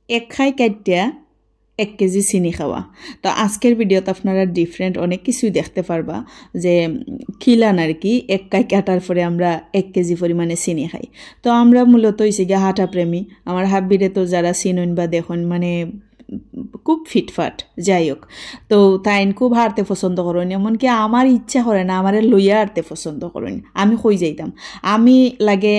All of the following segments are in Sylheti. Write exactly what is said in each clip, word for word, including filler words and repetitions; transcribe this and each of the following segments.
এক খাই কাটিয়া এক কেজি চিনি খাওয়া। তো আজকের ভিডিওত আপনারা ডিফারেন্ট অনেক কিছুই দেখতে পারবা, যে উম, কিলান আর কি, এক খাই কাটার পরে আমরা এক কেজি পরিমাণে চিনি খাই। তো আমরা মূলত হইছে গিয়া হাঁটা প্রেমী। আমার হাব্বিরে তো যারা চিনইন বা দেখইন, মানে খুব ফিটফাট, যাই হোক। তো তাইন খুব হাঁটতে পছন্দ করইন, এমনকি আমার ইচ্ছা করে না আমারে লইয়া হাঁটতে পছন্দ করইন। আমি কই যাইতাম, আমি লাগে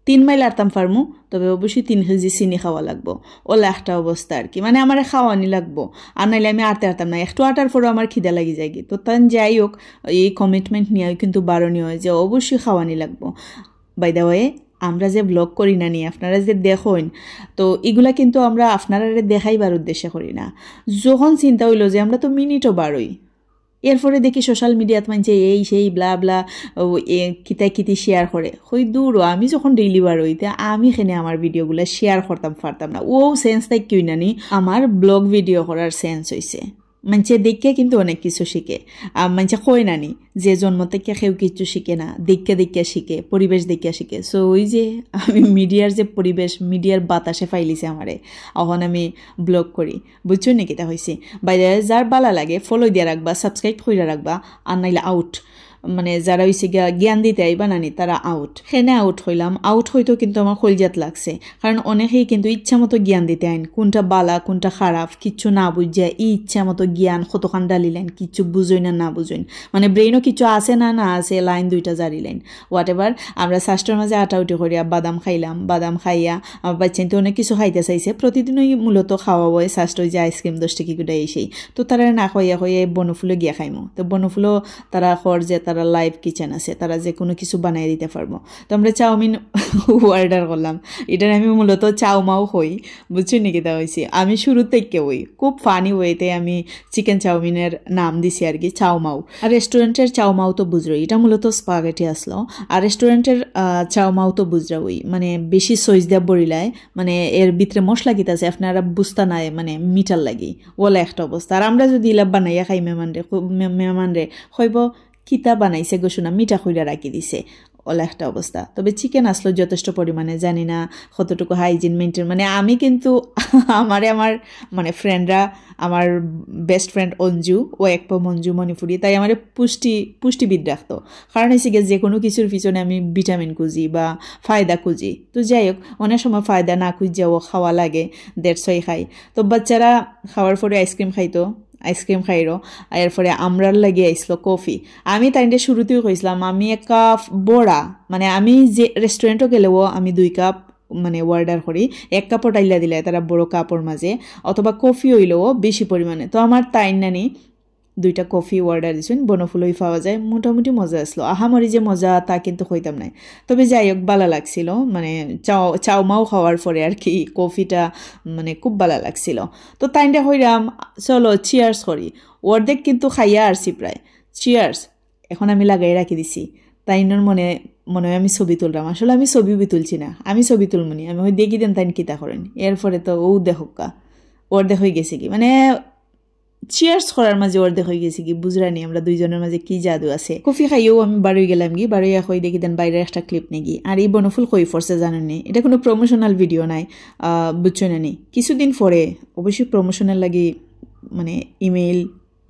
তিন মাইল হাঁটতাম পারমু, তবে অবশ্যই তিন কেজি চিনি খাওয়া লাগবো। অলা একটা অবস্থা আর কি, মানে আমারে খাওয়ানি লাগবো, আর নাইলে আমি হাঁটতে পারতাম না। একটু হাঁটার পরও আমার খিদা লাগি যায়গি। তো তান যাই হোক, এই কমিটমেন্ট নিয়ে কিন্তু বারণি হয় যে অবশ্যই খাওয়ানি লাগবো। বাই দ্য ওয়ে, আমরা যে ব্লগ করি না নি, আপনারা যে দেখইন, তো ইগুলা কিন্তু আমরা আপনারারে দেখাইবার উদ্দেশ্যে করি না। যখন চিন্তা হইলো যে আমরা তো মিনিটও বারই, এরপরে দেখি সোশ্যাল মিডিয়াত মানষে এই সেই ব্লা ব্লা, ও, এ, কিতা কিতি শেয়ার করে। কই দূর, আমি যখন ডেইলি বারই, তে আমি কেনে আমার ভিডিওগুলা শেয়ার করতাম পারতাম না? ও সেন্স তাই কিউ নানি, আমার ব্লগ ভিডিও করার সেন্স হইছে। মানষে দেখিয়া কিন্তু অনেক কিছু শিখে। আর মানষে কয় নানি যে জন্ম থেকে কেউ কিছু শিখে না, দেখিয়া দেখিয়া শিখে, পরিবেশ দেখিয়া শিখে। সো ওই যে আমি মিডিয়ার যে পরিবেশ, মিডিয়ার বাতাসে ফাইলিছে আমারে, এখন আমি ব্লগ করি। বুঝছো নি কিতা হইছে? বাইরে যার বালা লাগে ফলো দিয়া রাখবা, সাবস্ক্রাইব কইরা রাখবা, আর নাইলে আউট। মানে যারা হইছে গিয়া জ্ঞান দিতে আইবা নানি, তারা আউট। কেনে আউট হইলাম, আউট হইতেও কিন্তু আমার কলজাত লাগছে, কারণ অনেকেই কিন্তু ইচ্ছা মতো জ্ঞান দিতে আইন, কোনটা বালা কোনটা খারাপ কিচ্ছু না বুঝিয়া ই ইচ্ছা মতো জ্ঞান কতখান ডালিলেন, কিচ্ছু বুঝইন না, না বুঝইন, মানে ব্রেইনও কিছু আছে না, না আছে, লাইন দুইটা জারিলেন। হোয়াট এভার, আমরা সাস্টর মাঝে আটাউটি করিয়া বাদাম খাইলাম, বাদাম খাইয়া আমার বাচ্চাইন্তে অনেক কিছু খাইতে চাইছে। প্রতিদিনই মূলত খাওয়া হয় সাস্ট, ওই যে আইসক্রিম দশ টাকা গুটাই এসেই। তো তারা না খাইয়া খাইয়া বনফুলো গিয়া খাইমু। তো বনফুলো তারা কর যে তারা লাইভ কিচেন আছে, তারা যে কোনো কিছু বানাই দিতে পারবো। তো আমরা চাউমিন অর্ডার করলাম, এটা আমি মূলত চাউমাও কই, বুঝছো নি কিতা হইছে? আমি শুরু থেকে ওই খুব ফানি ওয়েতে আমি চিকেন চাউমিনের নাম দিছি আর কি, চাউমাও। আর রেস্টুরেন্টের চাউমাও তো বুঝরই, এটা মূলত স্পাগেটি আসলো। আর রেস্টুরেন্টের আহ, চাউমাও তো বুঝরা ওই, মানে বেশি সইজ দিয়া বড়িলায়, মানে এর ভিতরে মশলা কিতা আছে আপনারা বুঝতা নাই, মানে মিঠার লাগি, ওলা একটা অবস্থা। আর আমরা যদি ইলা বানাইয়া খাই মেহমানরে, খুব মে-, মেহমানরে কইব, "কিতা বানাইছে গো সোনা, মিঠা কইরা রাখি দিছে।" ওলা একটা অবস্থা। তবে চিকেন আসলো যথেষ্ট পরিমাণে, জানি না কতটুকু হাইজিন মেনটেন, মানে আমি কিন্তু আমারে আমার মানে ফ্রেন্ডরা, আমার বেস্ট ফ্রেন্ড অঞ্জু, ও এক পা মঞ্জু মণিপুরি, তাই আমারে পুষ্টি পুষ্টিবিদ রাখতো। কারণ হইছে গিয়া যে কোনো কিছুর পিছনে আমি ভিটামিন খুঁজি বা ফায়দা খুঁজি। তো যাই হোক, অনেক সময় ফায়দা না খুঁজিয়াও খাওয়া লাগে, দ্যাটস ওয়াই খাই। তো বাচ্চারা খাওয়ার পরে আইসক্রিম খাইতো, আইসক্রিম খাইরো, এরপরে আমরার লাগি আইসলো কফি। আমি তাইনরে শুরুতেই কইছিলাম আমি এক কাপ বড়া, মানে আমি যে রেস্টুরেন্টও গেলেও আমি দুই কাপ মানে অর্ডার করি, এক কাপও টাইলা দিলে তারা বড় কাপর মাঝে, অথবা কফি হইলেও বেশি পরিমাণে। তো আমার তাইন নানি দুইটা কফি অর্ডার দিছইন, বনফুলই পাওয়া যায়, মোটামুটি মজা আসলো। আহামরি যে মজা তা কিন্তু কইতাম নাই, তবে যাই হোক বালা লাগছিল, মানে চাও চাউমাও খাওয়ার পরে আর কি কফিটা মানে খুব বালা লাগছিল। তো তাইনরে কইরাম, "চলো চিয়ার্স করি।" অর্ধেক কিন্তু খাইয়া আরছি প্রায়। চিয়ার্স। এখন আমি লাগাই রাখি দিছি। তাইনর মনে মনে হয় আমি ছবি তুলরাম, আসলে আমি ছবি উবি তুলছি না, আমি ছবি তুলমুনি। আমি ওই দেখি দেন তাইন কিতা করেন, এরপরে তো ও দেখুক্কা অর্ধেক হয়ে গেছে কি, মানে চিয়ার্স করার মাঝে অর্ধেক হয়ে গেছে কি, বুঝরানি আমরা দুইজনের মাঝে কি জাদু আছে। কফি খাইও আমি বারোই গেলাম কি, বারোই এক হয়ে দেখি দেন বাইরে একটা ক্লিপ নেগি। আর এই বনফুল কই ফরছে জানেন নি, এটা কোনো প্রমোশনাল ভিডিও নাই, আহ, বুঝছো না নি? কিছুদিন পরে অবশ্যই প্রমোশনাল লাগি মানে ইমেইল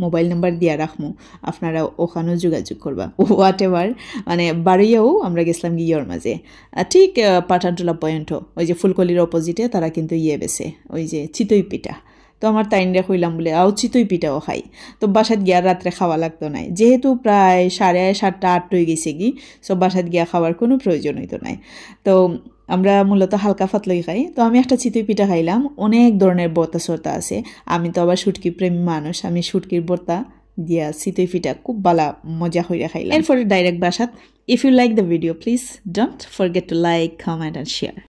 মোবাইল নাম্বার দিয়া রাখমু, আপনারা ওখানেও যোগাযোগ করবা। হোয়াট এভার, মানে বারোইয়াও আমরা গেছিলাম গিয়ে ইয়র মাঝে, আহ, ঠিক আহ, পাঠানটোলা পয়েন্টও, ওই যে ফুলকলির অপোজিটে তারা কিন্তু ইয়ে বেছে, ওই যে চিতই পিঠা। তো আমার তাইনরে কইলাম বলে, "আও চিতই পিঠাও খাই।" তো বাসাত গিয়া রাত্রে খাওয়া লাগতো নাই, যেহেতু প্রায় সাড়ে সাতটা আটটা হয়ে গেছে কি, সো বাসাত গিয়া খাওয়ার কোনো প্রয়োজন হইতো নাই। তো আমরা মূলত হালকা ফাতলই খাই। তো আমি একটা চিতই পিঠা খাইলাম, অনেক ধরনের ভর্তা সর্তা আছে। আমি তো আবার শুটকি প্রেমী মানুষ, আমি শুটকির ভর্তা দিয়া চিতই পিঠা খুব বালা মজা হইয়া খাইলাম। এরপরে ডাইরেক্ট বাসাত। If you like the video, please don't forget to like, comment and share.